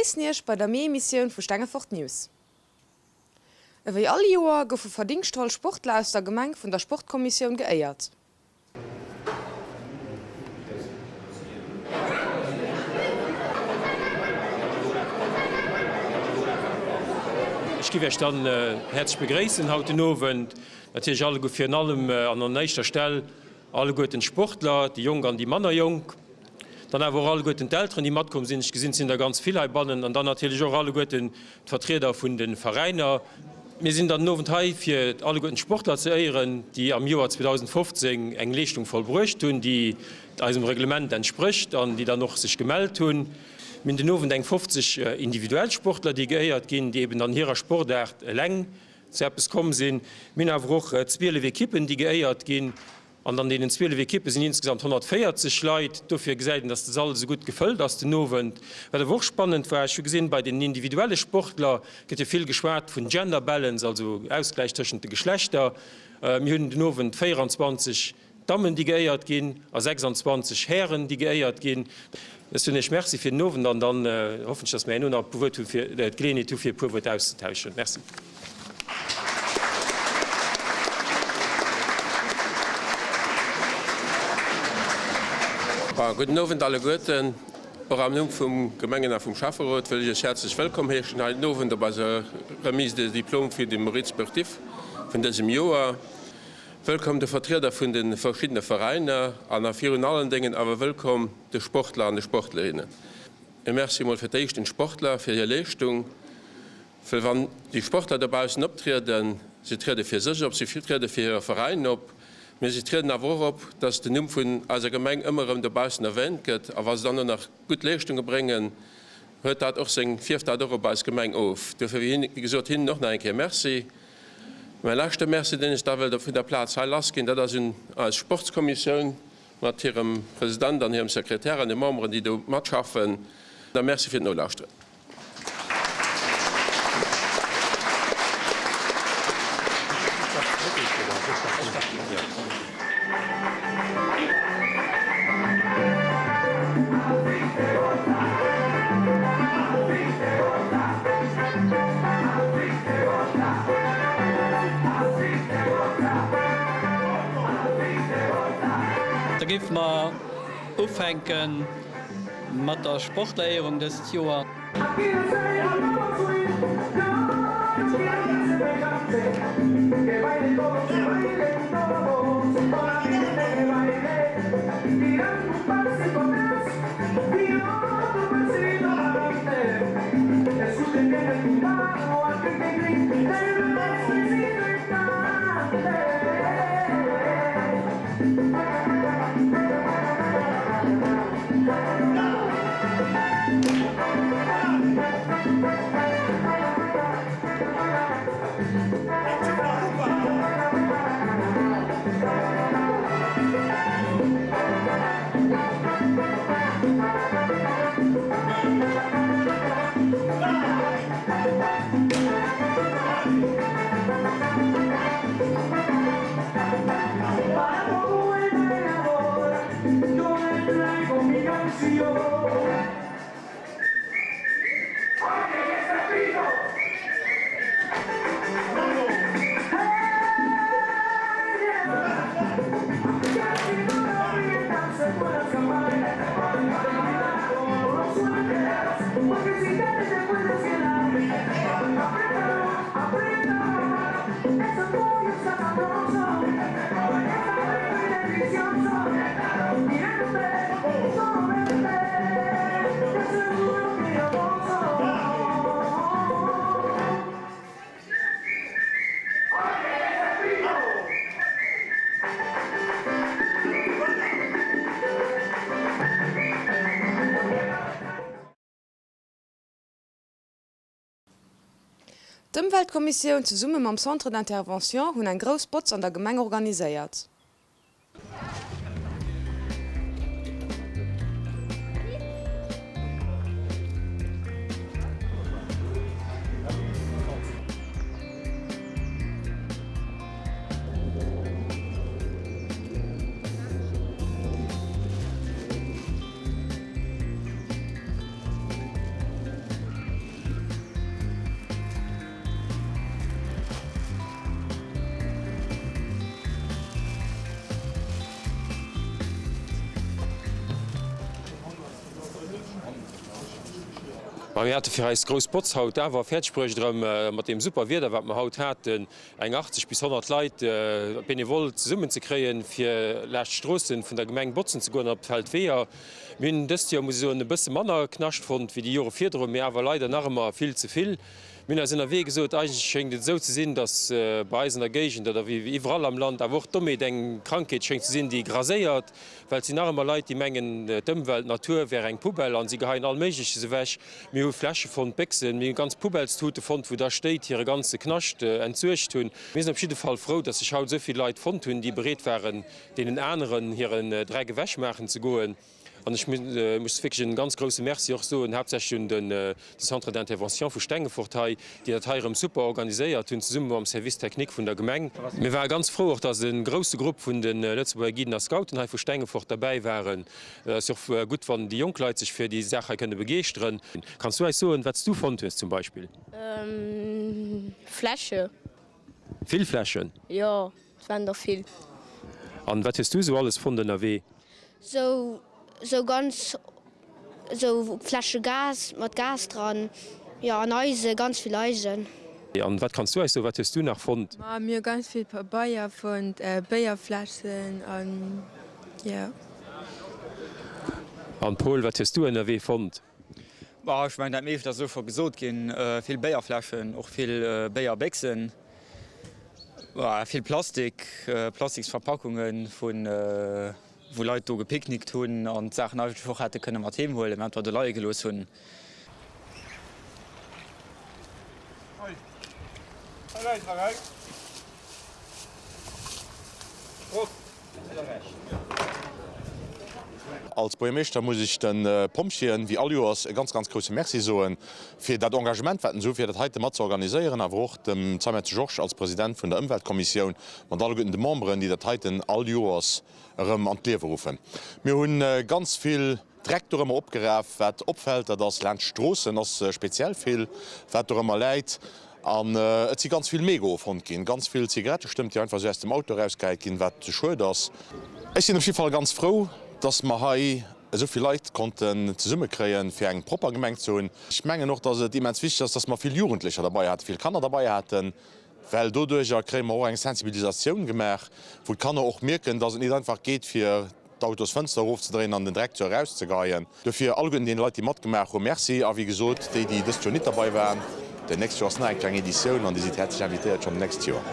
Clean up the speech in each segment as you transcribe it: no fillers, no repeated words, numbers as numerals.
begréissen Iech bei der Mee-Emissioun vu Stengefort News. Ewéi all Joer goufe verdingschtvoll Sportler aus der Gemeng vun der Sportkommissioun geéiert. Ech giff Iech dann häerzlech begréissen haut den Owend. Natierlech alleguer virun allem an an éischter Stell alleguerten d'Sportler, déi Jonk an déi manner Jonk. Dann awer och alleguerten d'Elteren, déi matkomm sinn. Ech gesinn, et sinn der ganz vill heibannen. An dann natierlech och alleguerten d'Vertrieder vun de Veräiner. Mir sinn dann den Owend hei, fir alleguerten d'Sportler ze éieren, déi am Joer 2015 eng Leeschtung vollbruecht hunn, déi eisem Reglement entsprécht an déi dann och sech gemellt hunn. Mir hunn den Owend eng 50 individuell Sportler, déi geéiert ginn, déi eben an hirer Sportaart eleng zu eppes komm sinn. Mir hunn awer och 12 Ekippen, déi geéiert ginn. An an deenen 12 Ekippe sinn insgesamt 140 Leit. Dofir gesäit een, dass de Sall esou gutt gefëllt ass den Owend. Wat awer och spannend war, ech hu gesinn, bei den individuelle Sportler gëtt jo vill geschwat vun Gender Balance, also Ausgläich tëschent de Geschlechter. Mir hunn den Owend 24 Dammen, déi geéiert ginn a 26 Hären, déi geéiert ginn. Ech soen Iech Merci fir den Owend an dann hoffen ech, dass mir herno nach e puer Wuert hu fir, d'Geleeënheet hu fir e puer Wuert auszetauschen. Merci. Gudden Owend alleguerten. Och am Numm vum Gemengen a vum Schäfferot wëll ech Iech häerzlech wëllkomm heeschen hei den Owend op eiser Remise des diplômes fir de Mérite sportif vun dësem Joer. Wëllkomm de Vertrieder vun de verschiddene Veräiner an a virun allen Déngen awer wëllkomm de Sportler an de Sportlerinnen. E Merci emol fir d'éischt den Sportler fir hir Leeschtung. Well wann déi Sportler dobaussen optrieden, si triede fir sech op, si triede fir hire Veräin op, mee si trieden awer och op, dass den Numm vun eiser Gemeng ëmmer erëm dobaussen erwähnt gëtt. A wa se dann och nach gutt Leeschtunge bréngen, huet dat och seng, fierft dat och op eis Gemeng of. Dofir, wéi gesot, hinnen och nach eng Kéier Merci. Mäi leschte Merci, deen ech da wëllt vun der Plaz hei lassginn, dat ass un eis Sportskommissioun mat hirem President an hirem Sekretär an de Memberen, déi do matschaffen. Da Merci fir d'Nolauschteren. Da géife mer ufänken. Mat der Sportleréierung dëst Joer. D'Ëmweltkommissioun zesumme mam Centre d'intervention hunn eng grouss Botz an der Gemeng organiséiert. Ma mir hate fir eis grouss Botz haut awer fäerdeg bruecht erëm mat deem super Wieder wat mer haut haten eng 80 bis 100 Leit benevol zesummen ze kréien fir laascht d'Stroossen vun der Gemeng botzen ze goen an op d'Feldweeër. Mir hunn dëst Joer, muss ech soen, e bësse manner Knascht fonnt wéi déi Jore virdrun, mee awer leider nach ëmmer vill ze vill. Mir hunn eis ënnerwee gesot, eigentlech schéngt et esou ze sinn, datt bei eis an der Géigend oder wéi iwwerall am Land awer och d'Dommheet eng Krankheet schéngt ze sinn, déi graséiert, well et sinn nach ëmmer Leit, déi mengen, d'Ëmwelt, d'Natur wär eng Poubelle an si geheien all Méigleches ewech. Mir hu Fläsche fonnt, Béchsen, mir hu ganz Poubellstute fonnt, wou da Stéit hire ganze Knascht entsuergt hunn. Mir sinn op jidde Fall frou, datt sech haut esou vill Leit fonnt hunn, déi bereet waren, deenen aneren hiren Dreck ewechmaachen ze goen. An ech muss wierklech e ganz grouse Merci och soen, haaptsächlech un de Centre d'intervention vu Stengefort hei, déi dat hei erëm super organiséiert hunn, zesumme mam Service technique vun der Gemeng. Mir ware ganz frou och, dass e grouse Grupp vun de Lëtzebuerger Guiden a Scouten hei vu Stengefort derbäi waren. Et ass jo och gutt, wann déi jonk Leit sech fir déi Saach hei kënne begeeschteren. Kanns du eis soen, wat s du fonnt hues zum Beispill? Fläsche. Vill Fläschen? Jo, et waren der vill. An wat hues du esou alles fonnt ënnerwee? Sou sou ganz sou Fläsche Gas mat Gas dran, jo an Eisen, ganz vill Eisen. An wat kanns du eis soen, wat hues du nach fonnt? Ma mir hu ganz vill Pabeier fonnt, Béierfläschen an jo. An Paul, wat hues du ënnerwee fonnt? Bah, ech mengen dat meescht ass elo scho gesot ginn. Vill Béierfläschen, och vill Béierbéchsen, vill Plastik, Plastiksverpackungen vun wou Leit do gepicknickt hunn an d'Saachen eigentlech och hätte kënne mat heem huelen, mä einfach do leie gelooss hunn. Hei läit nach eng. Prost! Als Buergermeeschter muss ech de Pompjeeën, wéi all Joers, e ganz, ganz grousse Merci soen, fir dat Engagement, wat se hu fir dat heite mat ze organiséieren, awer och dem Zeimetze Georges als President vun der Ëmweltkommissioun, mat alleguerten de Memberen, déi dat heiten all Joers erëm an d'Liewe ruffen. Mir hu ganz vill Dreck dorëmmer opgeraf. Wat opfält, dat ass, laanscht d'Stroossen ass speziell vill, wat dorëmmer läit. An et si ganz vill Mégoe fonnt ginn, ganz vill Zigarettestëmp, déi einfach esou aus dem Auto erausgehäit ginn, wat schued ass. Ech sinn op jidde Fall ganz frou, dass mer hei esou vill Leit konnten zesummekréien, fir eng propper Gemeng ze hunn. Ech mengen och, dass et immens wichteg ass, dass mer vill Jugendlecher derbei haten, vill Kanner derbei haten, well doduerjer kréie mer och eng Sensibilisatioun gemaach, wou d'Kanner och mierken, dass et nit einfach geet, fir d'Autosfënster erofzedréinen an den Dreck zu erauszegeheien. Dofir alleguerten deene Leit, déi matgemaach hunn, Merci. A wéi gesot, déi, déi dëst Joer nit derbei waren, dat nächst Joer ass nach eng kleng Editioun an Dir sidd häerzlech invitéiert schonn d'nächst Joer.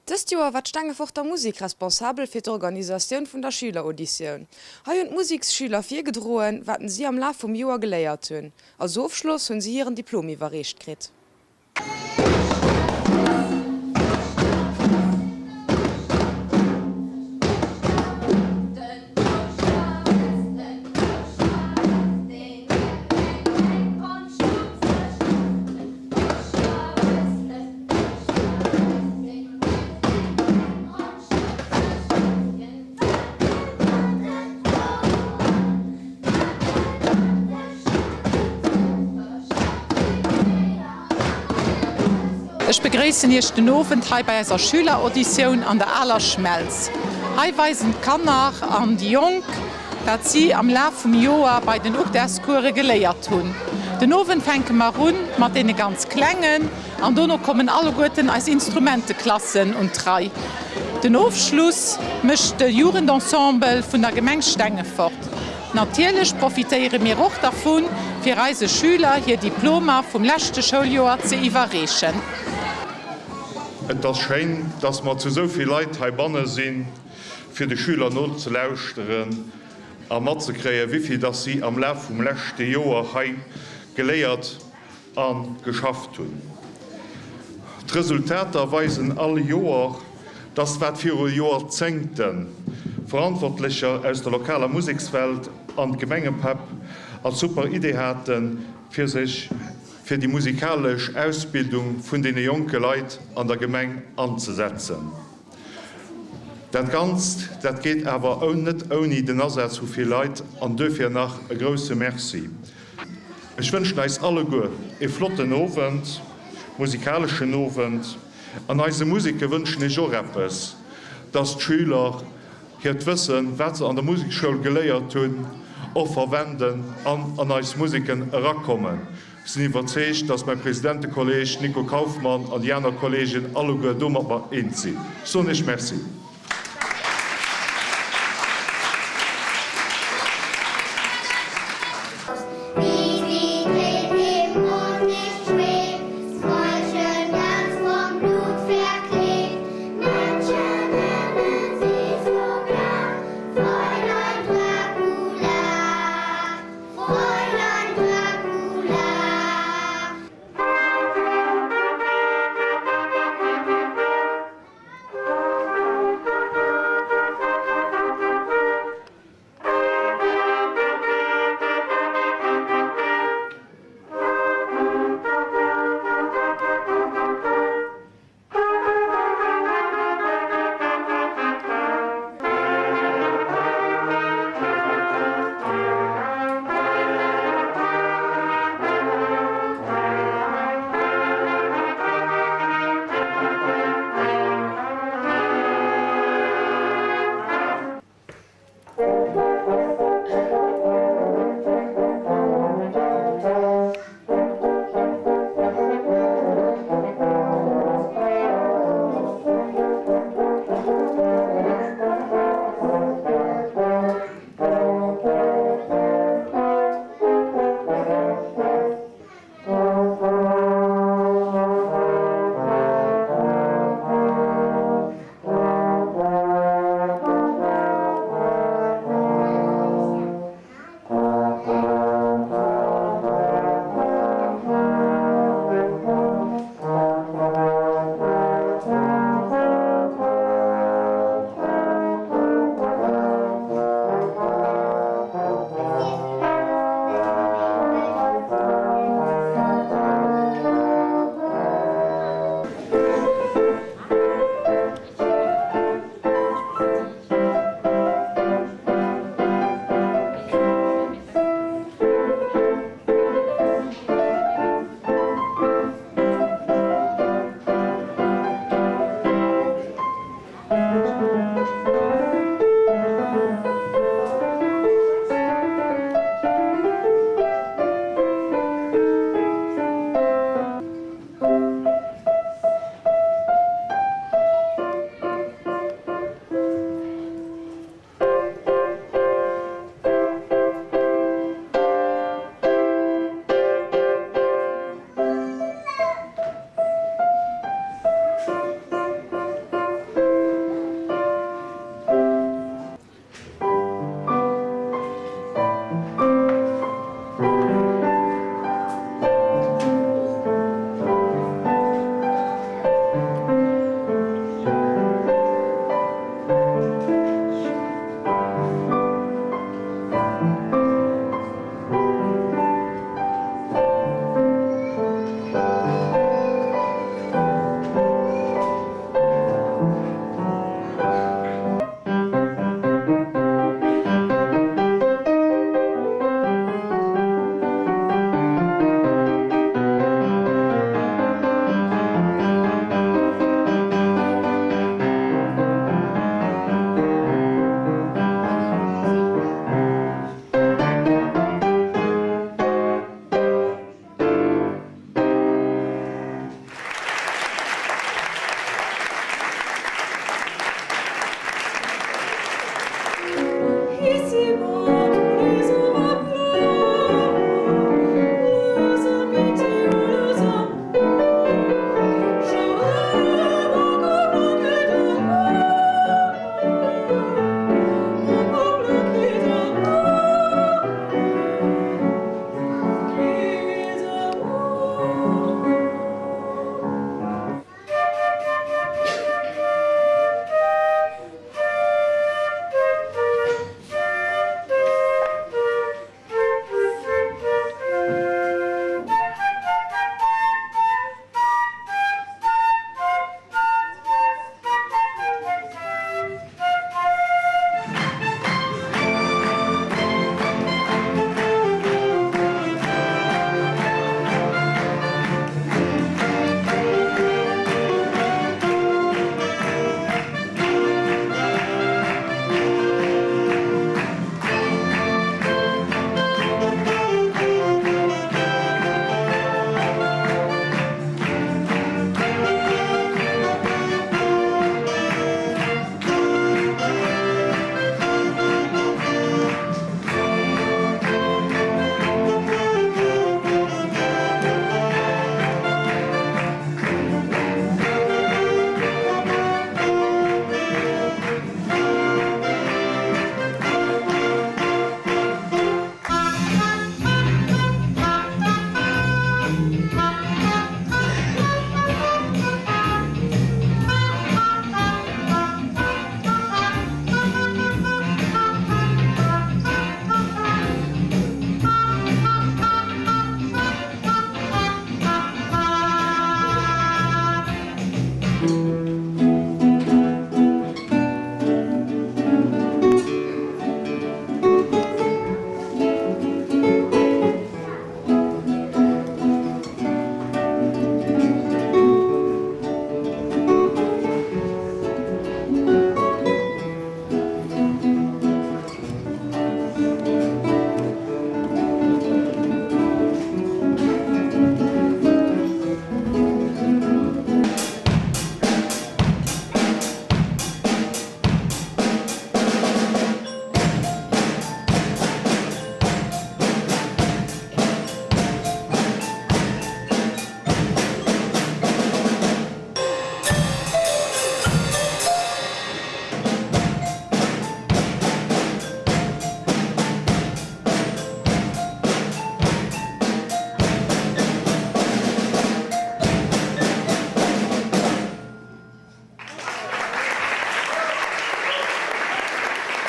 Dëst Joer war d'Stengeforter Musik responsabel fir d'Organisatioun vun der Schülerauditioun. Hei hunn d'Musiksschüler virgedroen, waten si am Laf vum Joer geléiert hunn. Als Ofschloss hunn si hiren Diplom iwwerreecht kritt. Ech begréissen Iech den Owend hei bei eiser Schülerauditioun an der Aler Schmelz. Hei weisen d'Kanner an déi Jonk, wat si am Laf vum Joer bei den UGDAS-Course geléiert hunn. Den Owend fänke mer un mat deene ganz Klengen an dono kommen alleguerten eis Instrumenteklassen un d'Rei. Den Ofschluss mécht de Jugendensemble vun der Gemeng Stengefort. Natierlech profitéiere mir och dervun, fir eise Schüler hir Diplomer vum leschte Schouljoer ze iwwerreechen. Et ass schéin, dass mer zu esou vill Leit heibanne sinn, fir de Schüler nozelauschteren a matzekréien, wéivill dass si am Laf vum leschte Joer hei geléiert a geschafft hunn. D'Resultater weisen all Joer, dass wat viru Joerzéngte Verantwortlecher aus der lokaler Musekswelt an d'Gemengepäpp als super Idee haten, fir sech fir déi musikalesch Ausbildung vun deene jonke Leit an der Gemeng anzesetzen. Dat Ganzt, dat geet awer net ouni den Asaz vu vill Leit an duerfir nach e grousse Merci. Ech wënschen eis alleguer e flotten Owend, musikaleschen Owend an eise Museke wënschen ech och eppes, dass d'Schüler hiert Wëssen, wat se an der Musekschoul geléiert hunn, och verwenden an an eis Museken erakommen. Ech sinn iwwerzeegt, dass mäi Presidentekolleg Nico Kaufmann an déi aner Kollegen alleguer do mat mer eens sinn. Ech soen Iech Merci.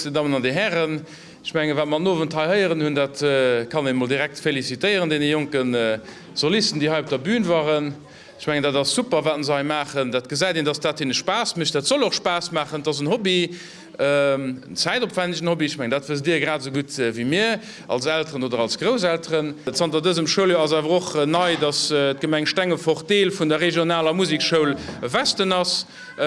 Dir Dammen an Dir Hären, ech mengen, wat mer den Owend hei héieren hunn, dat kann een emol direkt félicitéieren, deene jonke Solisten, déi hei op der Bühn waren. Ech mengen, dat ass super, wat se hei maachen. Dat gesäit een, dass dat hinne Spaass mécht. Dat soll och Spaass maachen. Et ass en Hobby, en zäitopwändegen Hobby. Ech mengen, dat wësst Dir grad esou gutt wéi mir als Elteren oder als Grousselteren. Zanter dësem Schouljoer ass awer och nei, dass d'Gemeng Stengefort Deel vun der regionaler Musekschoul Westen ass.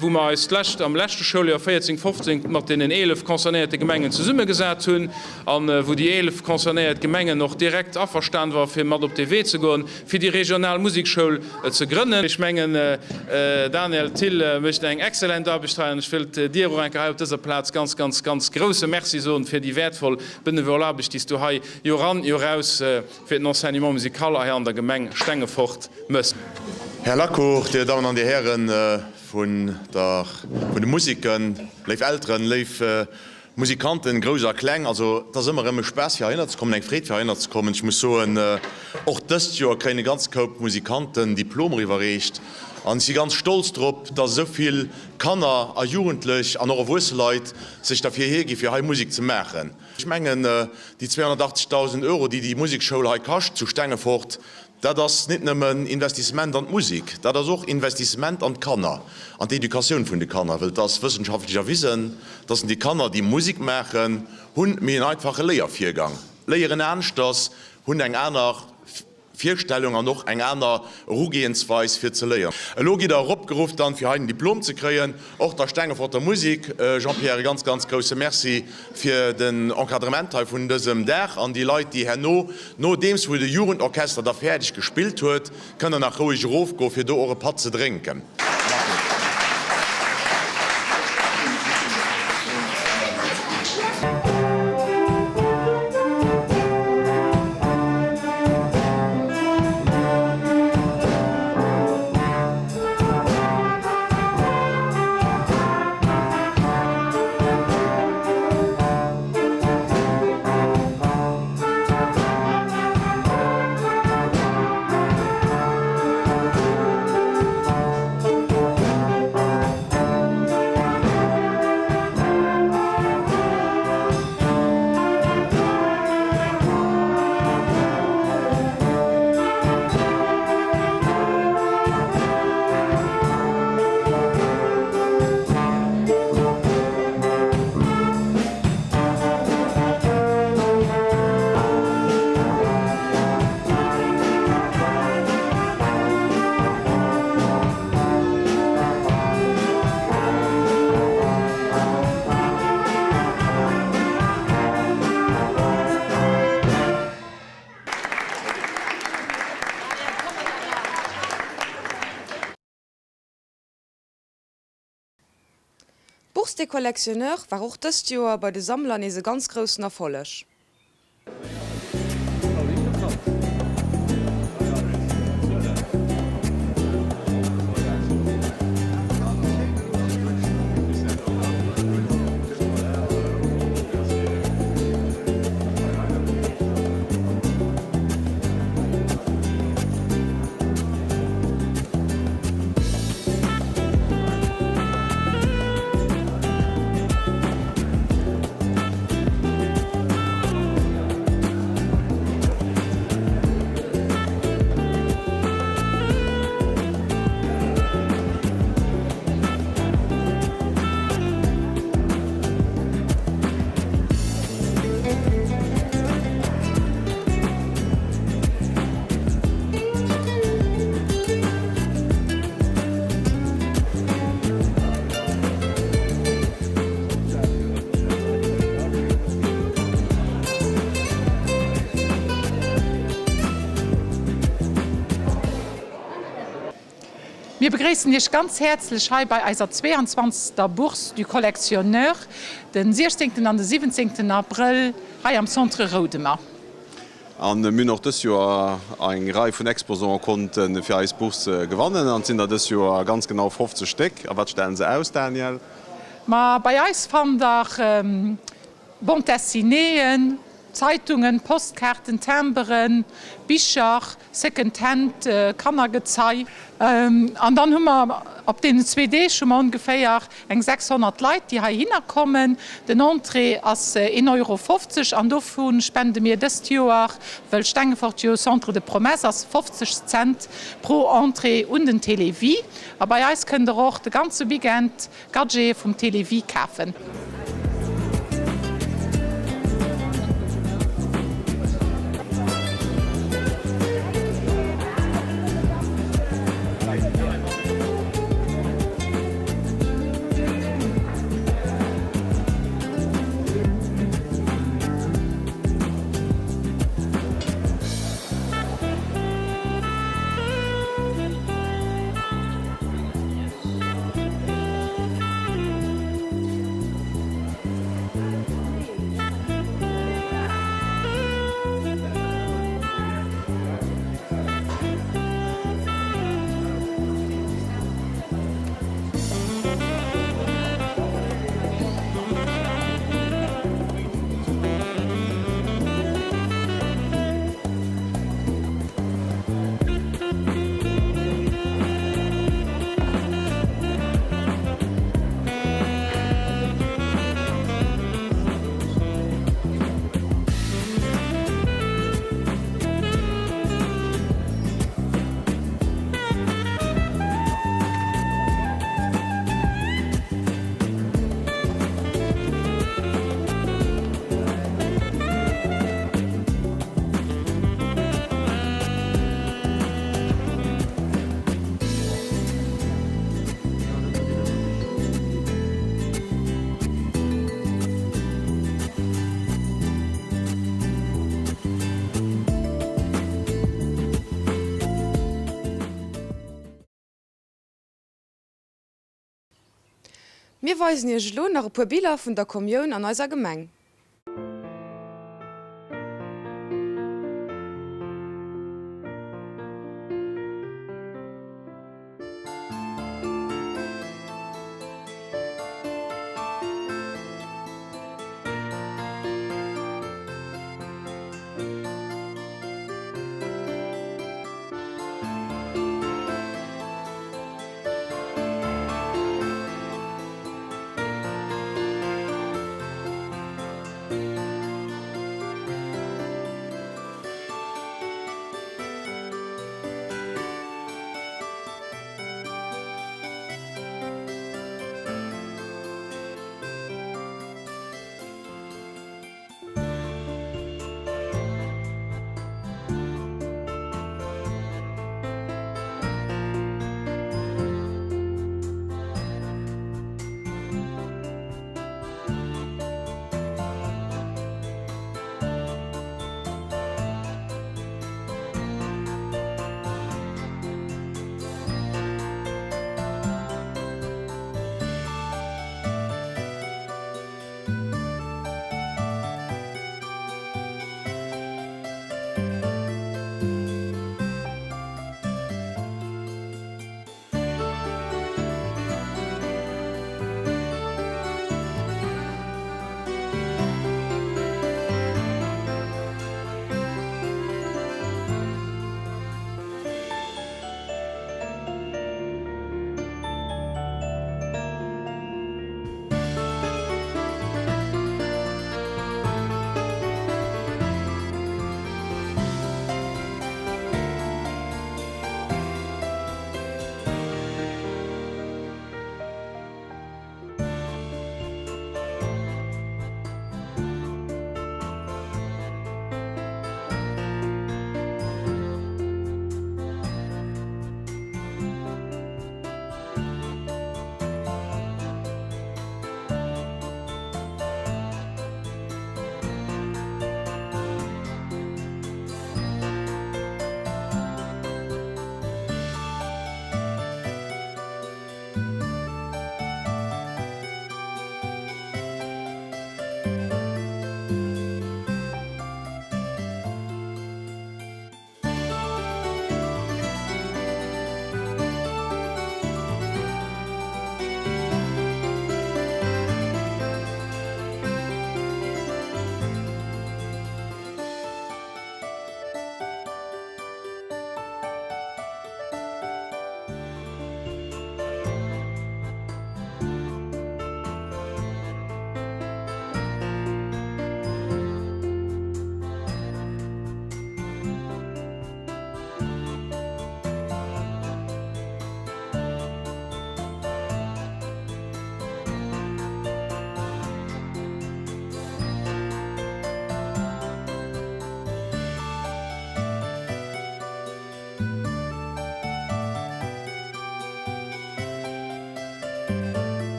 wou mer eis d'lescht, am leschte Schouljoer 14, 15 mat deenen 11 concernéierte Gemengen zesummegesat hunn a wou déi 11 concernéiert Gemengen och direkt averstan war fir mat op dee Wee ze goen, fir déi regional Musekschoul ze grënnen. Ech mengen, Daniel Thill mécht eng excellent Aarbecht hei an ech wëllt dir och eng Kéier hei op dëser Plaz ganz, ganz, ganz grouse Merci soen fir déi wäertvoll benevol Aarbecht, déi s du hei Joer an, Joer aus fir den Enseignement musical hei an der Gemeng Stengefort mëss. Här Lacour, Dir Dammen an Dir Hären vun der, vun de Musiken, léif Elteren, léif Musikanten, grouss a kleng, also et ass ëmmer erëm e Spaass fir heihinner ze kommen, eng Freed fir heihinner ze kommen. Ech muss soen, och dëst Joer kréien e ganze Koup Musikanten Diplomer iwwerreecht an ech si ganz stolz drop, dass esou vill Kanner a Jugendlech an och erwuesse Leit sech derfir hiergi fir hei Musek ze maachen. Ech mengen, déi 280.000 Euro, déi déi Musekschoul hei kascht zu Stengefort, dat ass nit nëmmen Investissement an d'Musek, dat ass och Investissement an d'Kanner, an d'Educatioun vun de Kanner, well et ass wëssenschaftlech erwisen, dass déi Kanner, déi Musek maachen, hunn méi en einfache Léiervirgang, léieren aneschters, hunn eng aner Virstellung an och eng aner Erugehensweis fir ze léieren. Elo gitt der eropgeruff dann fir hei den Diplom ze kréien. Och der Stengeforter Musik, Jean-Pierre, e ganz ganz grousse Merci fir den Encadrement hei vun dësem Dag an déi Leit déi herno, nodeems wou de Jugendorchester da fäerdeg gespillt huet, kënnt der nach roueg erofgoe fir do och e Patt ze drénken. D'Bourse des Collectionneurs war och dëst Joer bei de Sammler nees e ganz groussen Erfolleg. Mir begréissen Iech ganz häerzlech hei bei eiser 22. Bourse du Collectionneur den 16. an de 17. Abrëll hei am Centre Roudemer. A mir hunn och dës Joer eng Rei vun Exposante konnte fir eis Bourse gewannen. An et sinn der dës Joer ganz genau 50 Stéck. A wat stellen se aus, Danièle? Ma bei eis fannt der Bande dessinéeën, Zeitungen, Postkaarten, Timberen, Bicher, Second Hand, Kannergezei. An dann hu mer op deenen zwee Deeg hu mer ongeféier eng 600 Leit, déi heihinner kommen. Den Entrée ass een Euro 50 an dovu spende mir dëst Joer, wëll Stengefort jo Centre de Promesses ass, 50 Cent pro Entrée un den Télévie. A bei eis kënnt der och de ganze Weekend Gadgete vum Télévie kafen. Mir weisen iech elo nach e puer Biller vun der Kommioun an eiser Gemeng.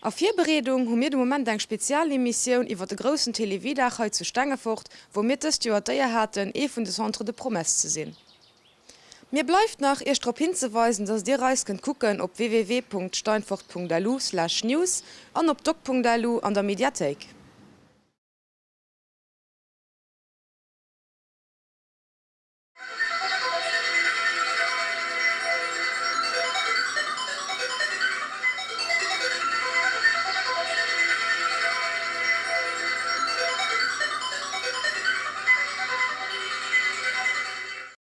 A Virbereedung hu mir de Moment eng Spezialemissioun iwwer de groussen Télévie-Dag hei zu Stengefort, wou mir dëst Joer d'Éier haten, ee vun de Centres de promesses ze sinn. Mir bleift nach, Iech drop hinzeweisen, dass Dir eis kënnt kucken op www.steinfort.lu/news an op doc.lu an der Mediathéik.